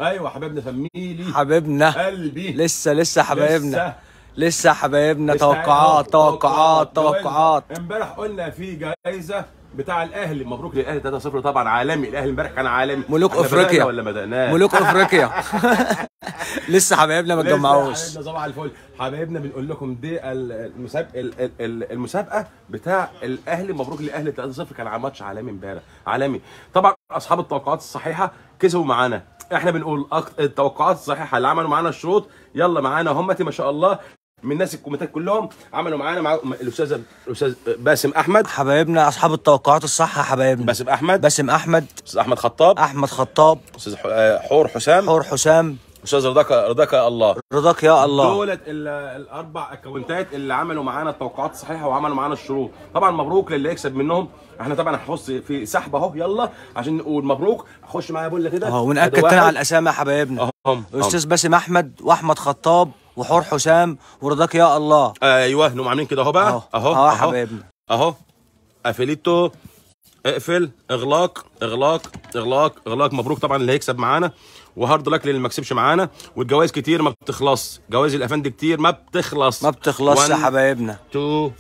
ايوه حبايبنا سميلي حبيبنا قلبي. لسه حبايبنا، لسه حبايبنا. توقعات توقعات توقعات. امبارح قلنا في جايزة بتاع الاهلي، مبروك للاهلي 3-0 طبعا عالمي، الاهلي امبارح كان عالمي. ملوك افريقيا ولا بدأناه؟ ملوك افريقيا. لسه حبايبنا ما اتجمعوش. حبايبنا صباح الفل حبايبنا، بنقول لكم دي المسابقة بتاع الاهلي، مبروك للاهلي 3-0، كان ماتش عالمي امبارح عالمي. طبعا اصحاب التوقعات الصحيحة كسبوا معانا، احنا بنقول التوقعات الصحيحة اللي عملوا معانا الشروط يلا معانا همتي ما شاء الله من ناس الكومنتات كلهم عملوا معانا، مع الاستاذ باسم احمد. حبايبنا اصحاب التوقعات الصح حبايبنا، باسم احمد، باسم احمد، استاذ احمد خطاب، احمد خطاب، استاذ حور حسام، حور حسام، استاذ رضاك، رضاك يا الله، رضاك يا الله. دولت الاربع اكونتات اللي عملوا معانا التوقعات الصحيحة وعملوا معانا الشروط. طبعا مبروك للي يكسب منهم. احنا طبعا هنحط في سحب اهو، يلا عشان نقول مبروك. خش معايا بوله كده اهو ونأكد تاني على الاسامي يا حبايبنا. استاذ باسم احمد واحمد خطاب وحور حسام ورضاك يا الله. ايوه نقوم عاملين كده اهو بقى، اهو اهو حبايبنا اهو. قفلته، اقفل، اغلاق اغلاق اغلاق اغلاق. مبروك طبعا اللي هيكسب معانا، و hard luck للي ما كسبش معانا. والجوائز كتير ما بتخلص، جوائز الافندي كتير ما بتخلص، ما بتخلص يا حبايبنا. 2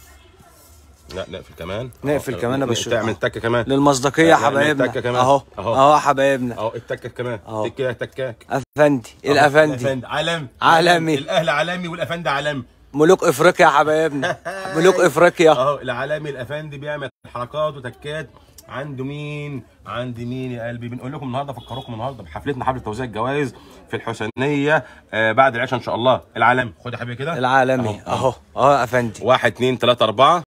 لا نقفل كمان، نقفل كمان يا باشا، تعمل تكه كمان للمصداقيه يا حبايبنا. اهو اهو يا حبايبنا، اهو التكه كمان، تكه تكاك. افندي، الافندي عالمي، عالمي، الاهلي عالمي والافندي عالمي. ملوك افريقيا يا حبايبنا، ملوك افريقيا اهو. العالمي الافندي بيعمل حركات وتكات. عنده مين؟ عند مين يا قلبي؟ بنقول لكم النهارده، فكركم النهارده بحفلتنا، حفلة توزيع الجوائز في الحسينية بعد العشاء ان شاء الله. العالمي خد يا حبيبي كده، العالمي اهو اهو يا افندي. 1 2 3 4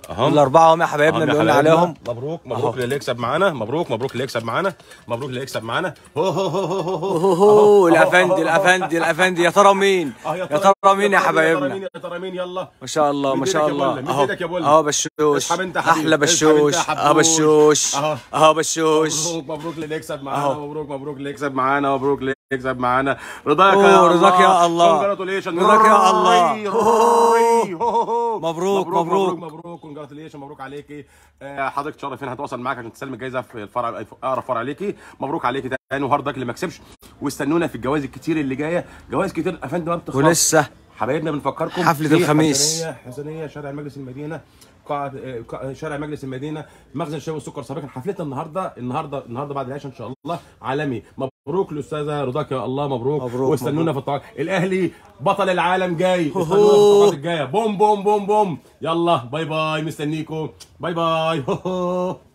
اهم، الاربعة هم يا حبايبنا اللي قلنا عليهم. مبروك مبروك للي يكسب معانا، مبروك مبروك اللي يكسب معانا، مبروك اللي يكسب معانا. هو هو هو هو هو الافندي، الافندي، الافندي. يا ترى مين؟ يا ترى مين يا حبايبنا؟ يا ترى مين؟ يلا ما شاء الله ما شاء الله. اهو اهو بشوش، احلى بشوش، اهو بشوش، اهو بشوش. مبروك مبروك للي يكسب معانا، مبروك مبروك اللي يكسب معانا، مبروك اللي يكسب معانا. رضاك يا الله، رضاك يا الله، رضاك يا الله. مبروك مبروك مبروك، congratulation، مبروك عليكي. حضرتك تشرفين، هتواصل معاك عشان تسلم الجايزة في الفرع، اقرب فرع ليكي. مبروك عليكي تاني، و hard luck اللي ما كسبش. واستنونا في الجوائز الكتير اللي جاية، جوائز كتير يا فندم ما بتخلص. ولسه حبايبنا بنفكركم حفلة الخميس، حسنيه، شارع مجلس المدينة، قاعة شارع مجلس المدينة، مخزن الشاي والسكر سابقا. حفلتنا النهارده النهارده النهارده بعد العشاء ان شاء الله عالمي. مبروك للاستاذه رضاك يا الله، مبروك, مبروك. واستنونا في الطاقات. الاهلي بطل العالم جاي، استنونا في الطاقات الجاية. بوم بوم بوم بوم. يلا bye bye، مستنيكم. bye bye.